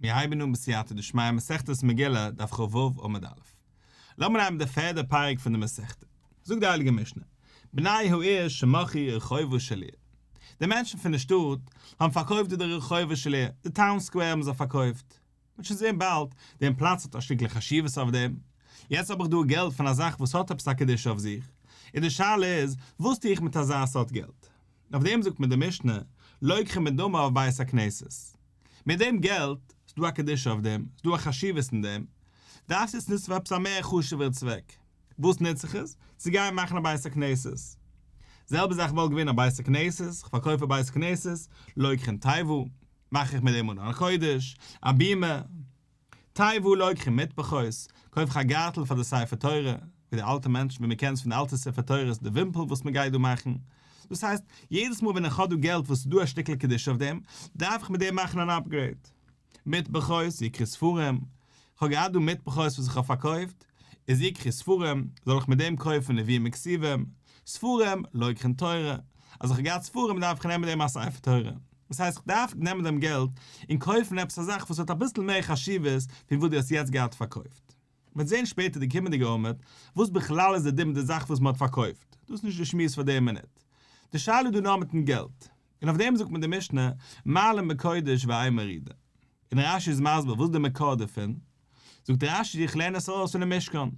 מיר הייבן אן בסייעתא דשמיא מסכת מגילה דף כ"ו עמוד א'. לאמיר נעמען די פערדע פרק פון די מסכתא. זאגט די הייליגע משנה, בני העיר שמכרו רחובה של עיר. די מענטשן פון די שטאט האבן פארקויפט די רחובה של עיר, די town square האבן זיי פארקויפט. מ'וועט שוין זען באלד, דעם פלאץ האט א שטיקל חשיבות אויף דעם. יעצט האב איך דא געלט פון א זאך וואס האט עפעס א קדושה אויף זיך. און די שאלה איז, וואס טו איך מיט אזא סארט געלט? אויף דעם זאגט מיר די משנה, לוקחים בדמיו בית הכנסת. מיט דעם געלט, ס'דא א קדושה אויף דעם, ס'דא א חשיבות אין דעם, דארפסטו עס נוצן פאר עפעס א מער חשוב'ערע צוועק. וואס נוץ איך עס? צו גיין מאכן א בית הכנסת. זעלבע זאך וואלט געווען א בית הכנסת, כ'פארקויף א בית הכנסת, לוקחין תיבה, מאך איך מיט דעם אן ארון קודש, א בימה. תיבה לוקחין מטפחות, קויף איך א גארטל פאר די ספר תורה, ווי די אלטע מענטשן ווי מען קען עס פון די אלטע ספר תורות די ווימפל וואס מען גייט דא מאכן, דאס הייסט יעדעס מאל ווען איך האב דא געלט וואס איז דא א שטיקל קדושה אויף דעם, דארף איך מיט דעם מאכן אן upgrade. מטפחות, יקחו ספרים, איך האב געהאט דא מטפחות וואס איך האב פארקויפט, איז יקחו ספרים, זאל איך מיט דעם קויפן נביאים וכתובים, ספרים, לוקחין תורה, אז איך האב געהאט ספרים דארף איך נעמען מיט דעם א ספר תורה. דאס הייסט איך דארף נעמען דעם געלט און קויפן עפעס א זאך וואס האט אביסל מער חשיבות פון וואס דו האסט יעצט געהאט פארקויפט. מ'וועט זען שפעטער די קומענדיגע עמוד וואס בכלל איז די דין מיט די זאך וואס מ'האט פארקויפט, דאס איז נישט די שמועס פאר די מינוט. די שאלה איז דא נאר מיטן געלט. און אויף דעם זאגט מיר די משנה מעלין בקודש ואין מורידין. און רש"י איז מסביר וואס די מקור דערפון. זאגט רש"י איך לערן עס ארויס פונעם משכן.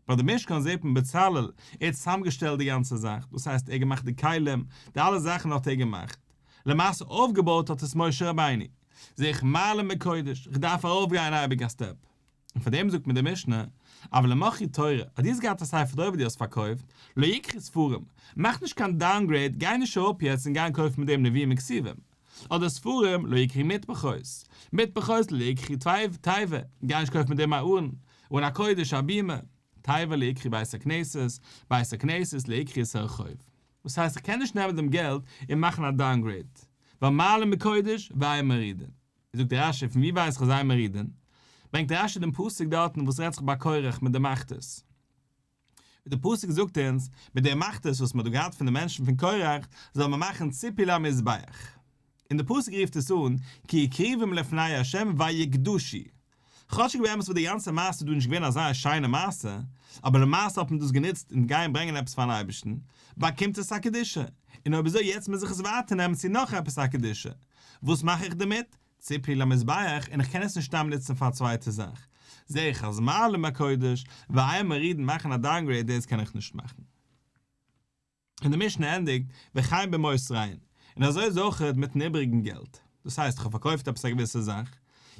ביי די משכן זעט מען בצלאל, ער האט צוזאמגעשטעלט די גאנצע זאך, דאס הייסט ער האט געמאכט די כלים, די אלע זאכן האט ער געמאכט, למעשה אויפגעבויט האט עס משה רבינו, זע איך מעלין בקודש, איך דארף ארויפגיין אייביג א step, און פאר דעם זאגט מיר די משנה, אבל אם מכרו תורה, אז דו האסט געהאט א ספר תורה וואס דו האסט פארקויפט, לא יקחו ספרים, מאך נישט קיין downgrade, גיי נישט אראפ יעצט און גיי קויפן מיט דעם נביאים וכתובים, אדער ספרים לא יקחו מטפחות, מטפחות לא יקחו תיבה, גיי נישט קויפן מיט דעם א ארון, ארון הקודש א בימה, תיבה לא יקחו בית הכנסת, בית הכנסת לא יקחו את הרחוב. וואס הייסט איך קען נישט נעמען דעם געלט און מאכן א downgrade, ווייל מעלין בקודש ואין מורידין. זאגט רש"י פון ווי ווייס איך אז אין מורידין? ברענגט רש"י דעם פסוק דארטן וואס רעדט זיך ביי קורח מיט די מחתות. ווי דער פסוק זאגט אונז, מיט די מחתות וואס מען האט דא געהאט פון די מענטשן פון קורח, זאל מען מאכן ציפוי למזבח. און דער פסוק רופט עס אן, כי הקריבום לפני ה' ויקדשו. כאטשיג באמת וואלט די גאנצע מעשה דא נישט געווען אזא שיינע מעשה, אבער למעשה האט מען דאס גענוצט און גייען ברענגען עפעס פארן אייבערשטן, באקומט עס א קדושה. און אויב אזוי יעצט מוז איך עס ווייטער נעמען צו נאך עפעס א קדושה. וואס מאך איך דערמיט? ציפוי למזבח און איך קען עס נישט סתם נוצן פאר א צווייטע זאך, זעה איך אז מעלין בקודש ואין מורידין מאכן א downgrade דאס קען איך נישט מאכן. און די משנה ענדיגט וכן במותריהן, און אזוי איז אויך מיטן איבעריגן געלט, דאס הייסט איך האב פארקויפט עפעס א געוויסע זאך,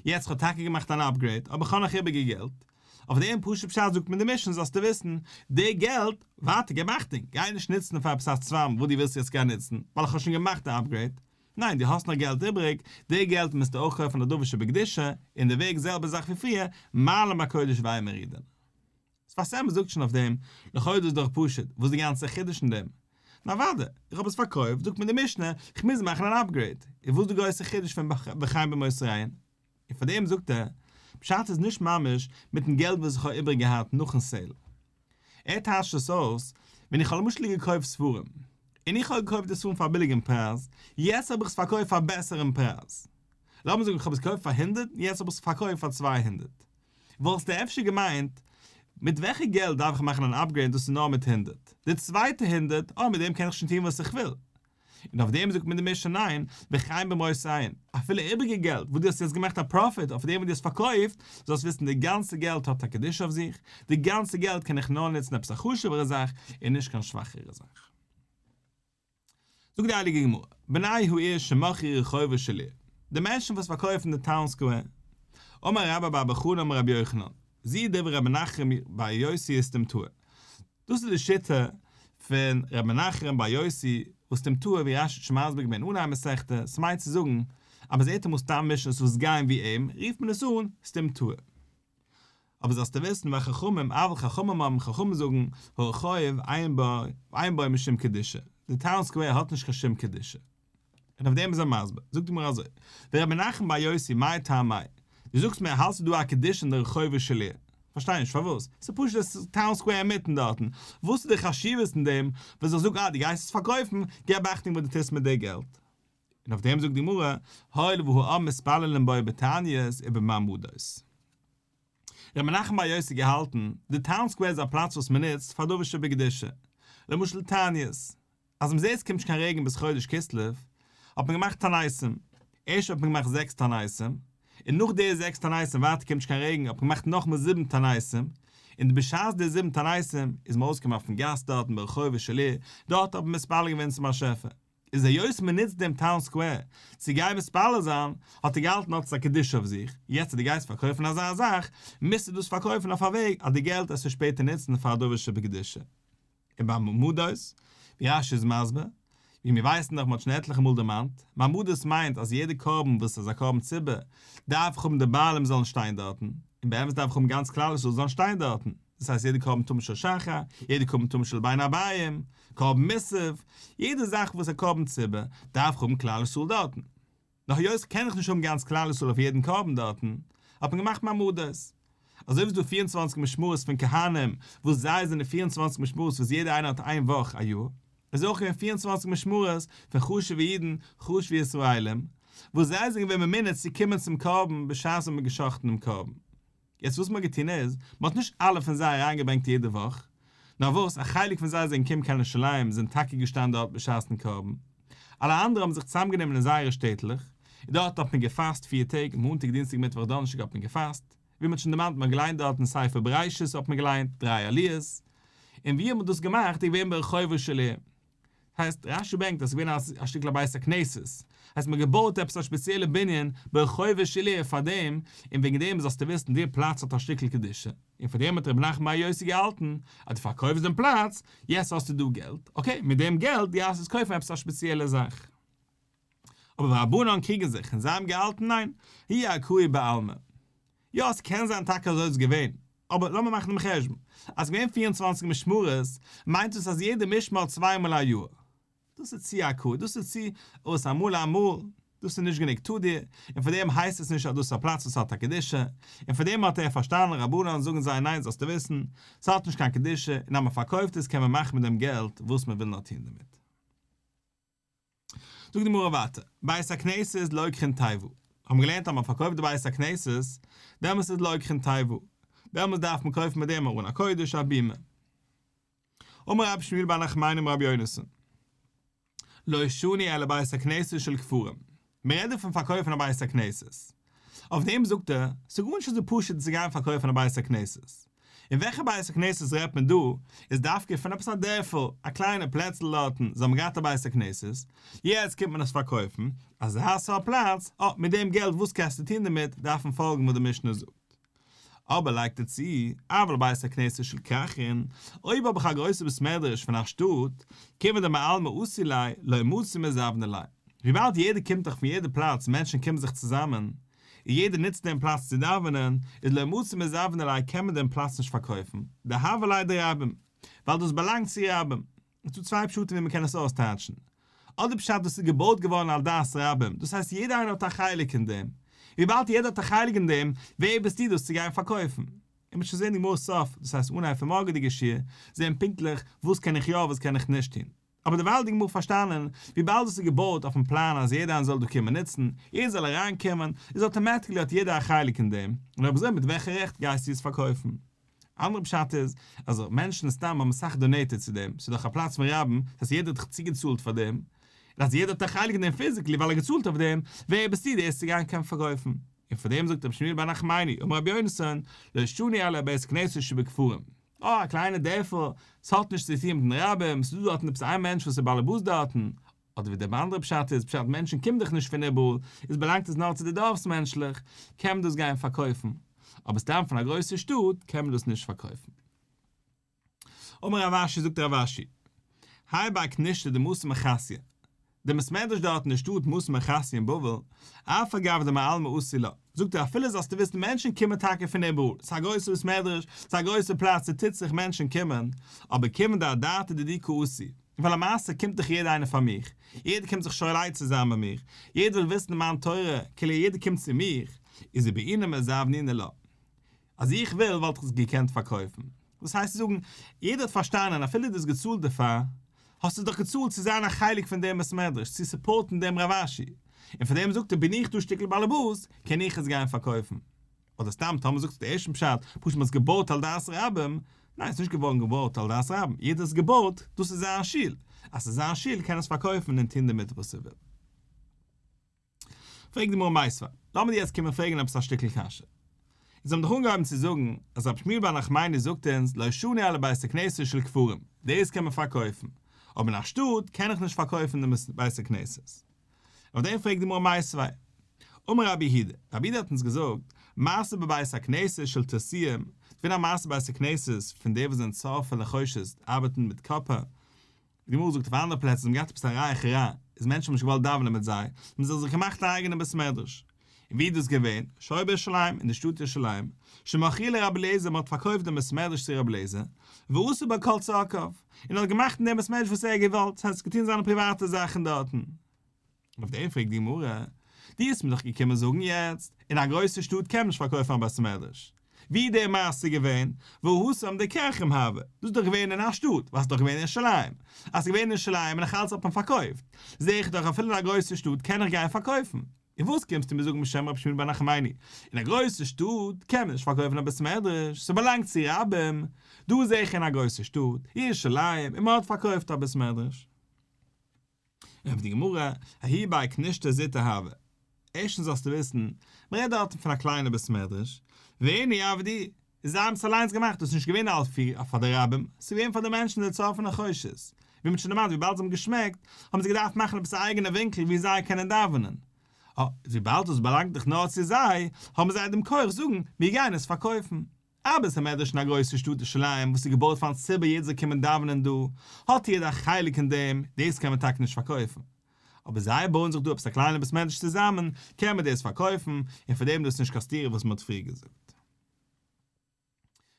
יעצט איך האב טאקע געמאכט אן upgrade אבער איך האב נאך איבעריגע געלט, אויף דעם פשוט פשט זאגט מיר די משנה זאלסטו וויסן, די געלט, ווייטער געב אכטונג, גיי נישט נוצן פאר עפעס א צוואם וואס דו ווילסט יעצט גיין נוצן, ווייל איך האב שוין געמאכט די upgrade, ניין דו האסט נאך געלט איבריג, די געלט מוזטו אויך קויפן א דבר שבקדושה, און די וועג זעלבע זאך ווי פריער, מעלין בקודש ואין מורידין. שפת אמת זאגט שוין אויף דעם, לכאו' דאס איז דאך פשוט, וואס איז די גאנצע חידוש אין דעם? נו אוודאי, איך האב עס פארקויפט, זאגט מיר די משנה, איך מוז מאכן אן upgrade, איז וואס די גרויסע חידוש פון וכן במותריהן? און פאר דעם זאגט ער, פשט איז נישט ממש מיטן געלט וואס איך האב איבריג געהאט נאכן sale. ער טייטשט עס אויס, ווען איך האב למשל געקויפט ספרים, און איך האב געקויפט די ספרים פאר א ביליגן פרייז, יעצט האב איך עס פארקויפט פאר א בעסערן פרייז. לאמיר זאגן איך האב עס געקויפט פאר הונדערט און יעצט האב איך עס פארקויפט פאר 200. וואלסטו אפשר געמיינט, מיט וועלכע געלט דארף איך מאכן אן upgrade דאס איז נאר מיט הונדערט? די צווייטע הונדערט, אה מיט דעם קען איך שוין טון וואס איך וויל. און אויף דעם זאגט מיר די משנה ניין, וכן במותריהן, אפילו איבריגע געלט וואס דו האסט יעצט געמאכט א profit אויף דעם וואס דו האסט פארקויפט, זאלסט וויסן די גאנצע געלט האט א קדושה אויף זיך, די גאנצע געלט קען איך נאר נוצן עפעס א חשוב'ערע זאך און נישט קיין שוואכערע זאך. זאגט די הייליגע גמרא, בני העיר שמכרו רחובה של עיר, די מענטשן וואס פארקויפן די town square, אמר רבה בר בר חנה אמר רבי יוחנן, זו דברי רבי מנחם בר יוסי סתומתאה, דאס איז די שיטה פון ר' מנחם בר יוסי וואס סתומתאה ווי רש"י האט שוין מסביר געווען אנהייב מסכתא, ס'מיינט צו זאגן אז מ'זעט אמאל סתם משנה'ס וואס גייען ווי אים, רופט מען עס אן סתומתאה. אבער זאלסטו וויסן וחכמים אבל חכמים אומרים חכמים זאגן הרחוב אין בו משום קדושה, די town square האט נישט קיין שום קדושה. און אויף דעם איז ער מסביר, זאגט די גמרא אזוי, ור' מנחם בר יוסי מאי טעמא, דו זאגסט מיר האלסטו דא א קדושה אין די רחובה של עיר, פארשטיי נישט פארוואס, ס'איז פשוט די town square אינמיטן דארטן, וואס איז די חשיבות אין דעם, וואס איך זאג אה דו גייסט עס פארקויפן, געב אכטונג וואס דו טוסט מיט די געלט. און אויף דעם זאגט די גמרא, הואיל והעם מתפללין בו בתעניות ובמעמדות. ר' מנחם בר יוסי געהאלטן, די טאון סקווער איז א פלאץ וואס מען נוצט פאר דבר שבקדושה, למשל תעניות, אז מען זעט עס קומט נישט קיין רעגן ביז חודש כסלו, האט מען געמאכט תעניתים, ערשט האט מען געמאכט זעקס תעניתים, און נאך די זעקס תעניתים ווייטער קומט נישט קיין רעגן האט מען געמאכט נאכמאל זיבן תעניתים, און בשעת די זיבן תעניתים איז מען ארויסגעקומען אויפן גאס דארטן ברחובה של עיר, דארט האט מען מתפלל געווען צום באשעפער. איז היות מען נוצט דעם טאון סקווער צו גיין מתפלל זיין, האט ער געהאלטן האט עס א קדושה אויף זיך, יעצט אז דו גייסט פארקויפן אזא זאך, מוזטו דאס פארקויפן אויף א וועג אז די געלט עסטו שפעטער נוצן פאר א דבר שבקדושה. און ביי מעמדות, ווי רש"י איז מסביר, ווי מיר ווייסן דאך מען האט שוין עטליכע מאל דערמאנט, מעמדות מיינט אז יעדע קרבן וואס איז א קרבן ציבור, דארף איך האבן די בעלים זאלן שטיין דארטן, און באמת דארף איך האבן גאנץ כלל ישראל זאלן שטיין דארטן, דאס הייסט יעדע קרבן תמיד של שחר, יעדע קרבן תמיד של בין הערביים, קרבן מוסף, יעדע זאך וואס איז א קרבן ציבור, דארף איך האבן כלל ישראל דארטן. נאר היות קען איך נישט האבן גאנץ כלל ישראל אויף יעדן קרבן דארטן, האט מען געמאכט מעמדות. אזוי ווי ס'איז דא 24 משמרות פון כהנים, וואס זיי זענען 24 משמרות וואס יעדער איינער האט איין וואך א יאר, איז אויך געווען 24 משמרות פון חשוב'ע אידן, חשוב'ע ישראלים, וואס זיי זענען געווען ממונה צו קומען צום קרבן בשעת ווען מ'האט גע'שחט'ן דעם קרבן. יעצט וואס מ'האט געטון איז, מ'האט נישט אלע פון זיי אריינגעברענגט יעדע וואך, נאר וואס, א חלק פון זיי זענען געקומען קיין ירושלים, זענען טאקע געשטאנען דארט בשעת'ן קרבן, אלע אנדערע האבן זיך צוזאמגענומען אין זייערע שטעטלעך, און דארט האט מען געפאסט פיר טעג, מאנטאג דינסטאג מיטוואך דאנערשטאג האט מען געפאסט, ווי מ'האט שוין דערמאנט מ'האט געליינט דארט אין ספר בראשית האט מען געליינט דריי עליות, און ווי האט מען דאס געמאכט איז געווען ברחובה של עיר. הייסט רש"י ברענגט אז ס'איז געווען א שטיקל א בית הכנסת, הייסט מ'האט געבויט עפעס א שפעציעלע בנין ברחובה של עיר פאר דעם, און וועגן דעם זאלסטו וויסן די פלאץ האט א שטיקל קדושה, און פאר דעם האט רבי נחמן בר יוסי געהאלטן אז דו פארקויפסט דעם פלאץ, יעצט האסטו דא געלט, okay, מיט דעם געלט גייסטו עס קויפן עפעס א שפעציעלע זאך. אבער ורבנן קריגן זיך און זיי האבן געהאלטן ניין, היא אקראי בעלמא. יא עס קען זיין טאקע אזוי איז געווען, אבער לאמיר מאכן דעם חשבון, אז ס'געווען 24 משמרות, מיינט דאס אז יעדע משמר האט צוויי מאל א יאר. דאס איז צו אקראי, דאס איז צו אויס אמאל אמאל, דאס איז נישט גענוג תדיר, און פאר דעם הייסט עס נישט אז דאס איז א פלאץ וואס האט א קדושה, און פאר דעם האט ער פארשטאנען רבנן זאגן זיי ניין זאלסטו וויסן, ס'האט נישט קיין קדושה, און אז מ'פארקויפט עס קען מען מאכן מיט דעם געלט וואס מ'וויל נאר טון דערמיט. זאגט די גמרא ווייטער, בית הכנסת לוקחין תיבה, האבן געלערנט אז מען פארקויפט די בית הכנסת, דעמאלס איז לוקחין תיבה, דעמאלס דארף מען קויפן מיט דעם ארון הקודש א בימה. אמר רבי שמואל בר נחמני אמר רבי יונתן, לא שנו אלא בית הכנסת של כפרים, מען רעדט דא פון פארקויפן א בית הכנסת, אויף דעם זאגט ער, ס'איז גארנישט אזוי פשוט צו גיין פארקויפן א בית הכנסת. אין וועלכע בית הכנסת רעדט מען דא, איז דווקא פון עפעס א דערפל, א קליינע פלעצל דארטן, זיי האבן געהאט א בית הכנסת, יעצט קומט מען עס פארקויפן, אזא סארט פלאץ, אה, מיט דעם געלט וואס קענסטו טון דערמיט, דארף מען פאלגן וואס די משנה זאגט. אבער לייגט ער צו, אבל בית הכנסת של כרכין, אויב האב איך א גרויסע בית מדרש פון א שטאט, כיוון דמעלמא אתי ליה, לא מצי מזבני ליה. וויבאלד יעדער קומט דאך פון יעדע פלאץ, מענטשן קומען זיך צוזאמען, און יעדער נוצט דעם פלאץ צו דאווענען, איז לא מצי מזבני ליה קען מען דעם פלאץ נישט פארקויפן, דהוה ליה דרבים, ווייל דאס באלאנגט צו רבים. עס איז דא צוויי פשטים ווי מען קען עס אויסטייטשן. אדער פשט דאס איז געבויט געווארן על דעת רבים, דאס הייסט יעדער איינער האט א חלק אין דעם. וויבאלד יעדער האט א חלק אין דעם, ווער ביסטו דאס צו גיין פארקויפן? און מ'וועט שוין זען די גמרא סוף, דאס הייסט אנהייב פון מארגעדיגע שיעור, זען פונקטליך וואס קען איך יא וואס קען איך נישט טון. אבער דערווייל האט די גמרא פארשטאנען, וויבאלד דאס איז געבויט אויפן פלאן אז יעדער איינער זאל דא קומען נוצן, יעדער זאל אריין קומען, איז automatically האט יעדער א חלק אין דעם, און אויב אזוי מיט וועלכע רעכט גייסטו עס פארקויפן? אנדערע פשט איז, אז מענטשן סתם האבן אסאך donated צו דעם, ס'איז דאך א פלאץ פון רבים, דאס הייסט יעדער האט דאך צוגעצאלט פאר דעם, און אז יעדער האט א חלק אין דעם physically ווייל ער האט געצאלט אויף דעם, ווער ביסטו דאס צו גיין קען פארקויפן? און פאר דעם זאגט רבי שמואל בר נחמני, אמר רבי יונתן, לא שנו אלא בית כנסת שבכפרים. אה, א קליינע דערפל, ס'האט נישט צו טון מיטן רבים, ס'איז דא דארטן עפעס איין מענטש וואס איז באלעבאס דארטן, אדער ווי דער אנדערע פשט איז, פשט מענטשן קומען דאך נישט פון איבעראל, איז באלאנגט עס נאר צו די דארפס מענטשלעך, קען מען דאס גיין פארקויפן, אבער סתם פון א גרויסע שטאט קען מען דאס נישט פארקויפן. אמר רב אשי זאגט רב אשי, האי בי כנישתא דמתא מחסיא, דער בית מדרש דארט אין די שטאט מתא מחסיא אין בבל, אף על גב דמעלמא אתי לה, זאגט ער אפילו זאלסטו וויסן מענטשן קומען טאקע פון איבעראל, ס'איז א גרויסע בית מדרש, ס'איז א גרויסע פלאץ, ס'טוט זיך מענטשן קומען, אבער כיוון דאדעתא דידי קא אתו, ווייל למעשה קומט דאך יעדער איינער פאר מיך, יעדער קומט זיך שואל עצה זיין ביי מיר, יעדער וויל וויסן מיין תורה, כאילו יעדער קומט צו מיר, איז ובעינא מזבנינא לה. אז איך וויל וואלט איך עס געקענט פארקויפן. דאס הייסט צו זאגן, יעדער האט פארשטאנען אפילו דו האסט געצאלט דערפאר, האסטו דאך געצאלט צו זיין א חלק פון דעם בית מדרש, צו support ן דעם רב אשי, און פאר דעם זאגט ער בין איך דא שטיקל באלעבאס, קען איך עס גיין פארקויפן. אדער סתם טאמער זאגסטו די ערשטן פשט, פשוט מ'האט עס געבויט על דעת רבים, ניין ס'איז נישט געווארן געבויט על דעת רבים, יעדער האט עס געבויט, דאס איז זיין שול, אז ס'איז זיין שול קען ער עס פארקויפן און טון דערמיט וואס ער וויל. פרעגט די גמרא מיתיבי, לאמיר דיר יעצט קומען פרעגן עפעס א שטיקל קשיא. אונז האבן דאך אנגעהויבן צו זאגן אז רבי שמואל בר נחמני זאגט אונז לא שנו אלא בית הכנסת של כפרים, דאס קען מען פארקויפן, אבער אין א שטאט קען איך נישט פארקויפן דעם בית הכנסת. אויף דעם פרעגט די גמרא מיתיבי, אמר רבי יהודה, רבי יהודה האט אונז געזאגט, מעשה בבית הכנסת של תרסיים, געווען א מעשה בית הכנסת פון די וואס זענען צורפי נחושת, ארבעטן מיט copper, די גמרא זאגט אויף אנדערע פלעצער זיי האבן געהאט עפעס א ריח רע, איז מענטשן האבן נישט געוואלט דאווענען מיט זיי, האבן זיי זיך געמאכט א אייגענע בית מדרש. און ווי איז דאס געווען? שהיה בירושלים, אין די שטאט ירושלים, שמכרו לרבי אליעזר, מען האט פארקויפט דעם בית מדרש צו רבי אליעזר, ועשה בו כל צרכיו, און האט געמאכט אין דעם בית מדרש וואס ער האט געוואלט, ס'הייסט געטון זיינע פריוואטע זאכן דארטן. אויף דעם פרעגט די גמרא, דו האסט מיר דאך געקומען זאגן יעצט, אין א גרויסע שטאט קען מען נישט פארקויפן א בית המדרש. ווי איז די מעשה געווען? והתם דכרכים הוה, דאס איז דאך געווען אין א שטאט, וואס איז דאך געווען אין ירושלים. אז ס'איז געווען אין ירושלים און נאך אלץ האט מען פארקויפט, זע איך דאך אפילו אין א גרויסע שטאט קען איך גיין פארקויפן. און וואס קומסטו מיר זאגן בשם רבי שמואל בר נחמני, אין א גרויסע שטאט קען מען נישט פארקויפן א בית מדרש, ס'באלאנגט צו רבים, דא זע איך אין א גרויסע שטאט, ירושלים, און מ'האט פארקויפט א בית מדרש. ענטפערט די גמרא, ההוא בי כנישתא זוטא הוה. ערשטנס זאלסטו וויסן, מען רעדט דארטן פון א קליינע בית מדרש, ואינהו עבדוה, זיי האבן עס אליינס געמאכט, דאס איז נישט געווען אלס פאר די רבים, עס איז געווען פאר די מענטשן די צורפי נחושת, ווי מען האט שוין דערמאנט וויבאלד זיי האבן געשמעקט, האבן זיי געדארפט מאכן עפעס א אייגענע ווינקל ווי זיי קענען דאווענען. אה, וויבאלד דאס באלאנגט דאך נאר צו זיי, האבן זיי דעם כח זאגן, מיר גייען עס פארקויפן. א בית המדרש אין א גרויסע שטאט ירושלים וואס איז געבויט פארן ציבור יעדער זאל קומען דאווענען דא, האט יעדער א חלק אין דעם, דאס קען מען טאקע נישט פארקויפן. אבער זיי בויען זיך דא עפעס א קליינע בית מדרש צוזאמען, קען מען דאס פארקויפן, און פאר דעם איז דאס נישט קיין סתירה וואס מען האט פריער געזאגט.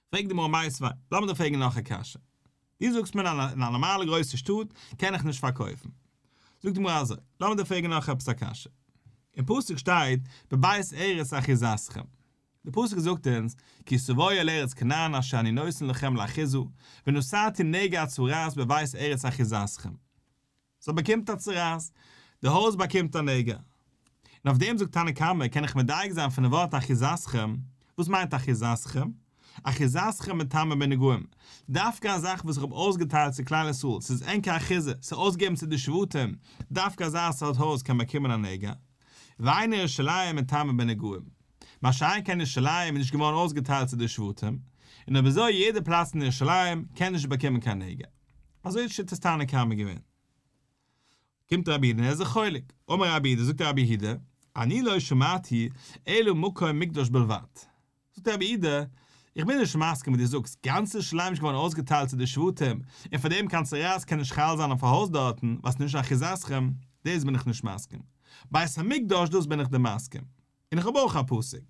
פרעגט די גמרא מיתיבי, לאמיר דיר פרעגן נאך א קשיא. דו זאגסט מיר אין א נארמאלע גרויסע שטאט קען איך נישט פארקויפן. זאגט די גמרא אזוי, לאמיר דיר פרעגן נאך עפעס א קשיא. אין פסוק שטייט בבית ארץ אחוזתכם. די פסוק זאגט אונז, כי תבואו אל ארץ כנען אשר אני נותן לכם לאחוזה, ונתתי נגע צרעת בבית ארץ אחוזתכם. סאו באקומט א צרעת, די הויז באקומט א נגע. און אויף דעם זאגט תנא קמא, קען איך מדייק זיין פונעם ווארט אחוזתכם, וואס מיינט אחוזתכם? אחוזתכם מטמא בנגעים, דווקא א זאך וואס איך האב אויסגעטיילט צו כלל ישראל, ס'איז ענקער אחוזה, ס'איז אויסגעגעבן צו די שבטים, דווקא אזא סארט הויז קען באקומען א נגע. ואין ירושלים מטמא בנגעים. מה שאין כן ירושלים איז נישט געווארן אויסגעטיילט צו די שבטים, און אויב אזוי יעדע פלאץ אין ירושלים קען נישט באקומען קיין נגע. אזוי איז שיטת תנא קמא געווען. קומט רבי יהודה און ער איז זיך חולק. אמר רבי יהודה, זאגט רבי יהודה, אני לא שמעתי אלא מקום מקדש בלבד. זאגט רבי יהודה, איך בין נישט מסכים וואס דו זאגסט, גאנץ ירושלים איז נישט געווארן אויסגעטיילט צו די שבטים, און פאר דעם קיין צרעת קען נישט חל זיין אויף א הויז דארטן, ווייל ס'איז נישט אחוזתכם, דאס בין איך נישט מסכים. בית המקדש דאס בין איך דיר מסכים. און איך האב אויך א פסוק.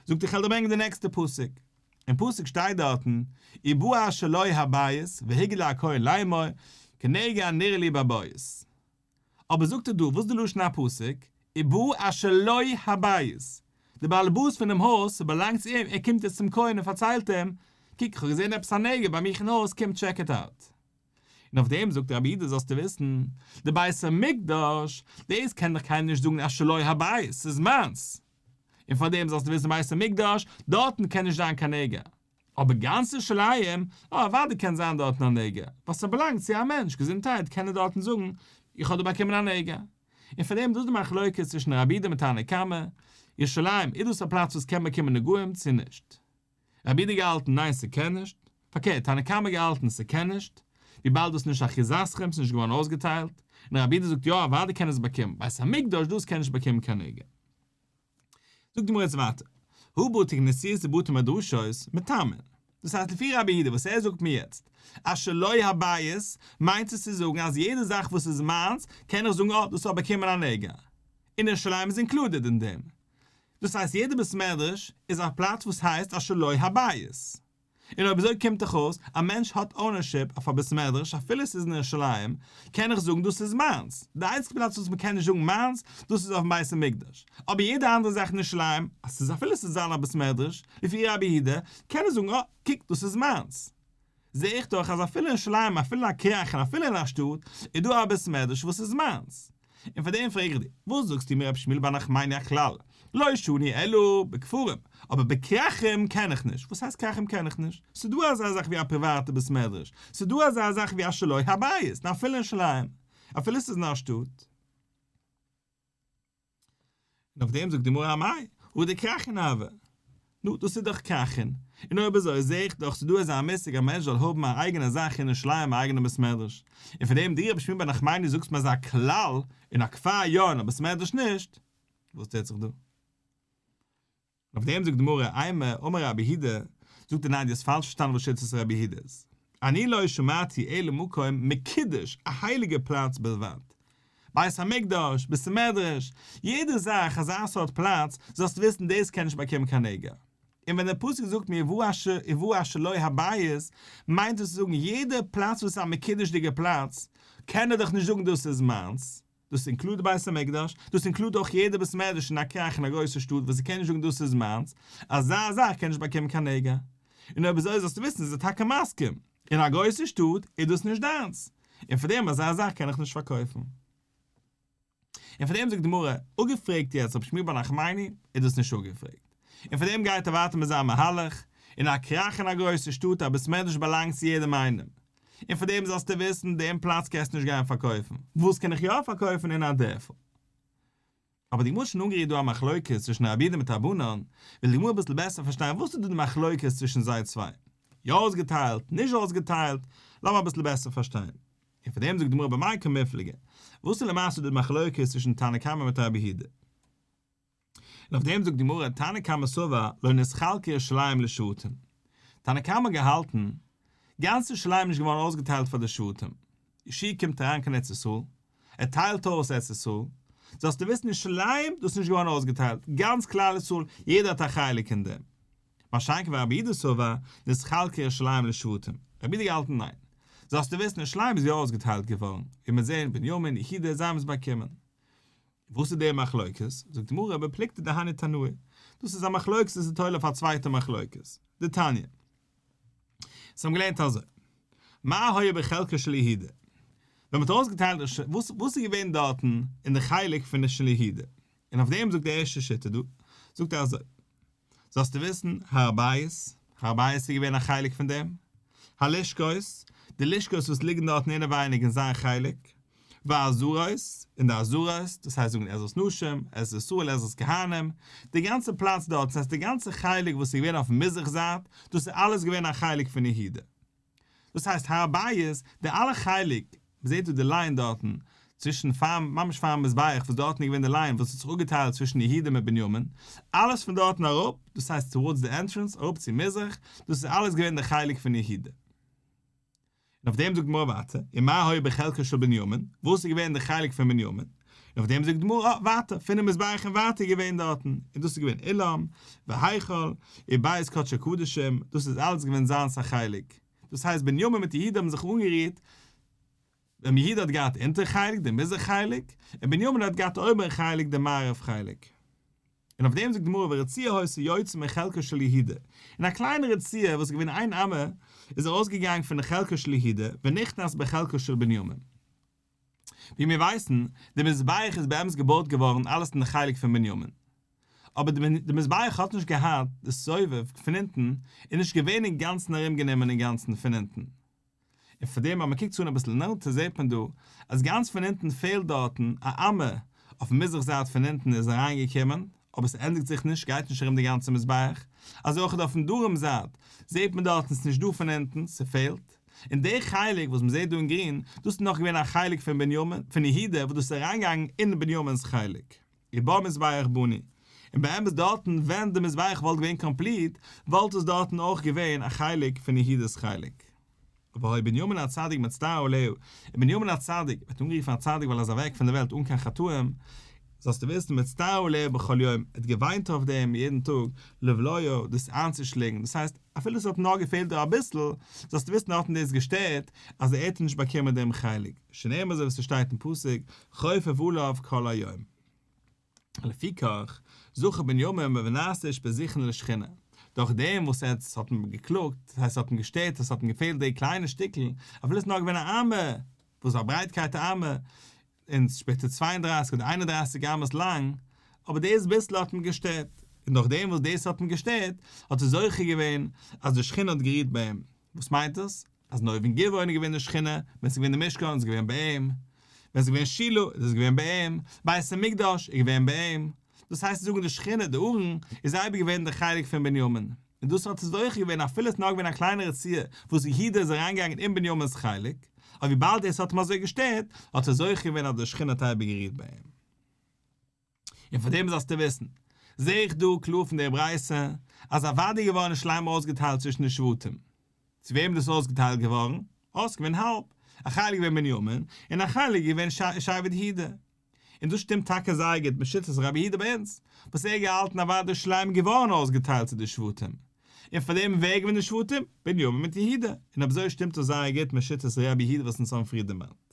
זאגט איך וועל דיר ברענגען די נעקסטע פסוק. אין פסוק שטייט דארטן, ובא אשר לו הבית והגיד להכהן לאמור, כנגע נראה לי בבית. אבער זאגט ער דא, וואס איז די לשון הפסוק? ובא אשר לו הבית. דער בעל הבית פונעם הויז, ס'באלאנגט צו אים, ער קומט יעצט צום כהן און פארציילט אים, קוק איך האב געזען עפעס א נגע ביי מיך אין הויז, קום check it out. און אויף דעם זאגט רבי יהודה זאלסטו וויסן, די בית המקדש, דאס קען דאך קיינער נישט זאגן אז שלו הבית, ס'איז מיינס. און פאר דעם זאלסטו וויסן בית המקדש, דארטן קען נישט זיין קיין נגע. אבער גאנץ ירושלים, אה אוודאי קען זיין דארטן א נגע, ווייל ס'באלאנגט צו א מענטש, געזונטהייט קען ער דארטן זאגן, איך האב דא באקומען א נגע. און פאר דעם דאס די מחלוקת צווישן רבי יהודה מיט תנא קמא, ירושלים, איז דאס א פלאץ וואס קען באקומען נגעים צו נישט? רבי יהודה געהאלטן ניין ס'קען נישט, פארקערט תנא קמא געהאלטן ס'קען נישט, וויבאלד דאס איז נישט אחוזתכם ס'נישט געווארן אויסגעטיילט, און רבי יהודה זאגט יא אוודאי קען עס באקומען, בית המקדש דאס קען נישט באקומען קיין נגע. זאגט די גמרא יעצט ווייטער, הא בתי כנסיות ובתי מדרשות מטמאין, דאס הייסט לפי רבי יהודה וואס ער זאגט מיר יעצט אז שלו הבית מיינט עס צו זאגן אז יעדע זאך וואס איז מיינס קען איך זאגן אה דאס האט באקומען א נגע, און ירושלים איז included אין דעם, דאס הייסט יעדע בית מדרש איז א פלאץ וואס הייסט א שלו הבית. און אויב אזוי קומט דאך אויס א מענטש האט ownership אויף א בית מדרש אפילו עס איז אין ירושלים, קען איך זאגן דאס איז מיינס. די איינציגסטע פלאץ וואס מען קען נישט זאגן מיינס, דאס איז אויפן בית המקדש. אבער יעדע אנדערע זאך אין ירושלים, אז ס'איז אפילו ס'איז זיין א בית מדרש, לפי רבי יהודה, קען ער זאגן אה, קוק דאס איז מיינס. זע איך דאך אז אפילו אין ירושלים, אפילו אין א כרך און אפילו אין א שטאט, איז דא א בית מדרש וואס איז מיינס. און פאר דעם פרעג איך דיר, וואס זאגסטו מיר רבי שמואל בר נחמני הכלל, לא שנו אלא בכפרים, אבער בכרכים קען איך נישט, וואס הייסט כרכים קען איך נישט? ס'איז דא אזא זאך ווי א פריוואטע בית מדרש, ס'איז דא אזא זאך ווי א שלא הבית, און אפילו אין ירושלים, אפילו ס'איז אין א שטאט. און אויף דעם זאגט די גמרא אמאי הא דכרכין הוו. נו, דאס איז דאך כרכין. און אויב אזוי זע איך דאך ס'איז דא אזא מושג א מענטש זאל האבן א אייגענע זאך אין ירושלים א אייגענע בית מדרש. און פון דעם דו רבי שמואל בר נחמני זאגסט מיר אזא כלל אין א כפר יא אין א בית מדרש נישט. וואס טוט זיך דא? אויף דעם זאגט די גמרא, אימא אמר רבי יהודה, זאגט ער ניין דו האסט פאלש פארשטאנען וואס שיטת רבי יהודה איז, אני לא שמעתי אלא מקום מקודש, א הייליגע פלאץ בלבד, בית המקדש, בית המדרש, יעדע זאך אזא סארט פלאץ, זאלסטו וויסן דאס קען נישט באקומען קיין נגע. און ווען דער פסוק זאגט מיר ובא אשר לו הבית, מיינט עס צו זאגן יעדע פלאץ וואס איז א מקודש'דיגע פלאץ, קען ער דאך נישט זאגן דאס איז מיינס, דאס include בית המקדש, דאס include אויך יעדע בית מדרש אין א כרך אין א גרויסע שטאט וואס זיי קענען נישט זאגן דאס איז מיינס, אזא זאך קען נישט באקומען קיין נגע. און אויב אזוי זאלסטו וויסן איז ער טאקע מסכים, אין א גרויסע שטאט איז דאס נישט דיינס, און פאר דעם אזא זאך קען איך נישט פארקויפן. און פאר דעם זאגט די גמרא, אפגעפרעגט יעצט רבי שמואל בר נחמני, איז דאס נישט אפגעפרעגט. און פאר דעם גייט ער ווייטער מיט זיין מהלך, אין א כרך אין א גרויסע שטאט א בית מדרש באלאנגט צו יעדעם איינעם, און פאר דעם זאלסטו וויסן, דעם פלאץ קענסטו נישט גיין פארקויפן, וואס קען איך יא פארקויפן אין א דערפל? אבער די גמרא האט שוין אנגערירט דא א מחלוקת צווישן רבי יהודה מיט רבנן, וויל די גמרא אביסל בעסער פארשטיין וואס איז דא די מחלוקת צווישן זיי צוויי, יא אויסגעטיילט, נישט אויסגעטיילט, לאמיר אביסל בעסער פארשטיין. און פאר דעם זאגט די גמרא במאי קמיפלגי, וואס איז למעשה די מחלוקת צווישן תנא קמא מיט רבי יהודה? און אויף דעם זאגט די גמרא תנא קמא סבר לא נתחלקה ירושלים לשבטים, תנא קמא האט געהאלטן, גאנץ ירושלים איז נישט געווארן אויסגעטיילט פאר די שבטים, יהושע קומט אריין קיין ארץ ישראל, ער טיילט אויס ארץ ישראל, זאלסטו וויסן ירושלים דאס איז נישט געווארן אויסגעטיילט, גאנץ כלל ישראל, יעדער האט א חלק אין דעם. מה שאין כן ורבי יהודה סבר נתחלקה ירושלים לשבטים, רבי יהודה געהאלטן ניין, זאלסטו וויסן ירושלים איז יא אויסגעטיילט געווארן, ווי מיר זעען בנימין, יהודה, זיי האבן עס באקומען. וואס איז די מחלוקת? זאגט די גמרא בפלוגתא דהני תנאי, דאס איז א מחלוקת וואס איז תולה אויף א צווייטע מחלוקת, דתניא. זיי האבן געלערנט אזוי, מה היה בחלקו של יהודה? ווען מ'האט אויסגעטיילט וואס וואס איז געווען דארטן אין די חלק פון די של יהודה? און אויף דעם זאגט די ערשטע שיטה דא, זאגט ער אזוי, זאלסטו וויסן, הר הבית, הר הבית איז געווען א חלק פון דעם, הלשכות, די לשכות וואס ליגן דארטן אינעווייניג אין זיין חלק, והעזרות, און די עזרות, דאס הייסט זאגן עזרת נשים, עזרת ישראל, עזרת כהנים, די גאנצע פלאץ דארט, דאס הייסט די גאנצע חלק וואס איז געווען אויפן מזרח זייט, דאס איז אלעס געווען א חלק פון יהודה. דאס הייסט הר הבית, די אלע חלק, מ'זעט דא די line דארטן, צווישן פאר ממש פארן מזבח וואס דארטן איז געווען די line וואס האט זיך אפגעטיילט צווישן יהודה מיט בנימין, אלעס פון דארטן אראפ, דאס הייסט towards די entrance, אראפ צו מזרח, דאס איז אלעס געווען די חלק פון יהודה. און אויף דעם זאגט די גמרא ווייטער, ומה היה בחלקו של בנימין, וואס איז געווען די חלק פון בנימין, און אויף דעם זאגט די גמרא ווייטער, פונעם מזבח און ווייטער איז געווען דארטן, און דאס איז געווען אולם, והיכל, ובית קדשי קדשים, דאס איז אלעס געווען זיינס א חלק. דאס הייסט בנימין מיט יהודה האבן זיך אנגערירט, ווען יהודה האט געהאט אונטער חלק, די מזרח חלק, און בנימין האט געהאט אויבערן חלק, די מערב חלק. און אויף דעם זאגט די גמרא ורצועה היתה יוצאה מחלקו של יהודה, און א קליינע רצועה וואס איז געווען איין אמה איז ארויסגעגאנגען פון די חלקו של יהודה ונכנס בחלקו של בנימין. ווי מיר ווייסן, די מזבח איז באמת געבויט געווארן אלעס אין די חלק פון בנימין. אבער די מזבח האט נישט געהאט די סובב פון אונטן, איז נישט געווען אינגאנצן ארומגענומען אינגאנצן פון אונטן. און פאר דעם אז מען קוקט צו אן אביסל נענטער זעט מען דא אז גאנץ פון אונטן פעלט דארטן א אמה, אויפן מזרח זייט פון אונטן איז אריין געקומען, אבער ס'ענדיגט זיך נישט, גייט נישט ארום די גאנצע מזבח, אזוי אויך אויפן דרום זייט זעט מען דארטן ס'נישט דא פון אונטן, ס'פעלט, און די חלק וואס מ'זעט דא אין גרין, דאס איז נאך געווען א חלק פון בנימין, פון יהודה וואס דאס איז אריינגעגאנגען אין בנימין'ס חלק. ובה מזבח בנוי. און באמת דארטן ווען די מזבח וואלט געווען complete וואלט עס דארטן אויך געווען א חלק פון יהודה'ס חלק. והיה בנימין הצדיק מצטער עליה, און בנימין הצדיק ווערט אנגערופן א צדיק ווייל ער איז אוועק פון די וועלט אן קיין חטאים, זאלסטו וויסן מצטער עליה בכל יום, ער האט געוויינט אויף דעם יעדן טאג, לבלוע, דאס איינצושלינגען, דאס הייסט, אפילו עס האט נאר געפעלט דא אביסל, זאלסטו וויסן האט אים דאס געשטערט אז ער האט נישט באקומען דעם חלק, שנאמר אזוי ווי ס'שטייט אין פסוק, חופף עליו כל היום. לפיכך, זכה בנימין ונעשה אושפיזין לשכינה. דורך דעם וואס עס האט אים געקלאגט, דאס הייסט עס האט אים געשטערט, עס האט אים געפעלט די קליינע שטיקל, אפילו עס איז נאר געווען א אמה, וואס איז א ברייטקייט א אמה, און שפעטער 32 אדער 31 אמות לאנג, אבער דאס ביסל האט אים געשטערט, און דורך דעם וואס דאס האט אים געשטערט, האט ער זוכה געווען אז די שכינה האט גערוהט ביי אים. וואס מיינט דאס? אז אין אויבן גבעון איז געווען די שכינה, ווען ס'איז געווען די משכן איז געווען ביי אים, ווען ס'איז געווען שילה איז עס געווען ביי אים, בית המקדש איז געווען ביי אים, דאס הייסט צו זאגן די שכינה, די ארון, איז אייביג געווען די חלק פון בנימין, און דאס האט ער זוכה געווען אפילו עס איז נאר געווען א קליינע רצועה וואס יהודה איז אריינגעגאנגען אין בנימינ'ס חלק, אבער וויבאלד דאס האט אים אזוי געשטערט, האט ער זוכה געווען אז די שכינה האט אייביג גערוהט ביי אים. און פאר דעם זאלסטו וויסן, זע איך דא קלאר פון דער ברייתא, אז אוודאי איז געווארן ירושלים אויסגעטיילט צווישן די שבטים. צו וועם איז דאס אויסגעטיילט געווארן? אויס געווען האלב, א חלק געווען בנימין, און א חלק געווען שבט יהודה. און דאס שטימט טאקע זייער גוט מיט שיטת רבי יהודה ביי אונז, וואס ער האט געהאלטן אוודאי ירושלים געווארן אויסגעטיילט צו די שבטים. און פאר דעם ווער געווען די שבטים? בנימין מיט יהודה. און אויב אזוי שטימט דאס זייער גוט מיט שיטת רבי יהודה וואס אונז האבן פריער דערמאנט.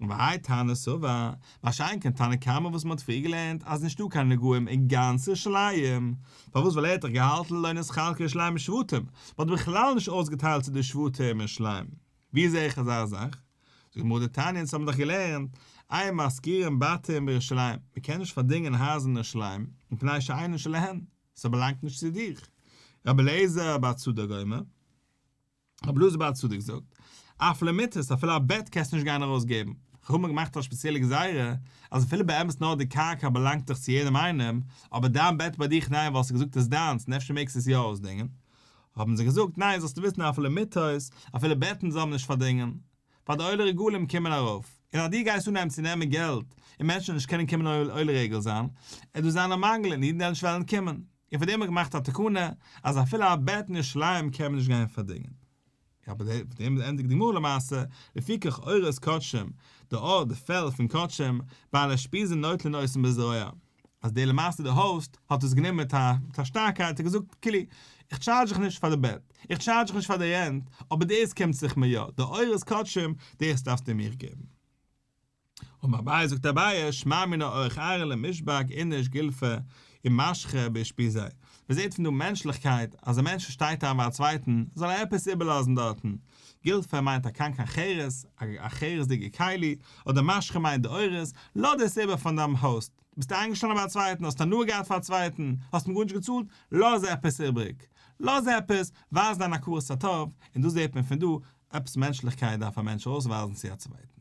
והאי תנא סבר, מה שאין כן תנא קמא וואס מען האט פריער געלערנט אז נישטא קיין נגעים אין גאנץ ירושלים, פארוואס ווייל ער האט דאך געהאלטן לא נתחלקה ירושלים לשבטים, מען האט בכלל נישט אויסגעטיילט צו די שבטים ירושלים, ווי זעה איך אזא זאך? זאגט די גמרא דתניא אונז האבן דאך געלערנט, אין משכירים בתים בירושלים, מען קען נישט פארדינגען הייזער אין ירושלים, מפני שאינן שלהן, ס'באלאנגט נישט צו דיך. רבי אליעזר בר צדוק אומר. רבי אלעזר בר צדוק זאגט, אף למיטות, אפילו א בעט קענסטו נישט גיין ארויסגעבן. חכמים האבן געמאכט א ספעציעלע גזירה, אז אפילו באמת נאר די קרקע באלאנגט דאך צו יעדעם איינעם, אבער דיין בעט ביי דיך ניין ווייל האסט געזאגט עס איז דיינס און אפשר מעגסטו עס יא אויסדינגען. האבן זיי געזאגט, ניין זאלסטו וויסן אף למיטות, אפילו בעטן זאל מען נישט פארדינגען, ווייל די עולי רגלים קומען ארויף, און אז דו גייסט אנהייבן צו נעמען געלט און מענטשן וועלן נישט קענען קומען עולה רגל זיין, עט דא זיין א מאנגל און אידן וועלן נישט וועלן קומען. און פאר דעם האט געמאכט א תקנה אז אפילו א בעט אין ירושלים קען מען נישט גיין פארדינגען. אבער פון דעם ענדיגט די גמרא למעשה, לפיכך עורות קדשים, די עור, די פעל פון קדשים, בעלי אושפיזין נוטלין אותן בזרוע, אז דער למעשה דער host האט עס גענומען מיט א מיט א שטארקייט און געזאגט כאילו, איך טשארדזש דיך נישט פאר די בעט, איך טשארדזש דיך נישט פאר די rent, אבער דאס קומט זיך מיר יא, די עורות קדשים, דאס דארפסטו מיר געבן. אמר אביי זאגט אביי שמע מינה אורח ארעא למישבק איניש גולפא ומשכא באושפיזיה, מען זעט פון דא מענטשליכקייט אז א מענטש שטייט איין ביי א צווייטן זאל ער עפעס איבערלאזן דארטן, גולפא מיינט א קנקן חרס, א חרס'דיגע כלי, אדער משכא מיינט די עורות, לאז דאס איבער פאר דיין host, ביסט איינגעשטאנען ביי א צווייטן, האסט הנאה געהאט פאר א צווייטן, האסט אים גארנישט געצאלט, לאז עפעס איבריג, לאז עפעס, ווייז דיין הכרת הטוב, און דאס זעט מען פון דא, עפעס מענטשליכקייט דארף א מענטש ארויסווייזן צו א צווייטן.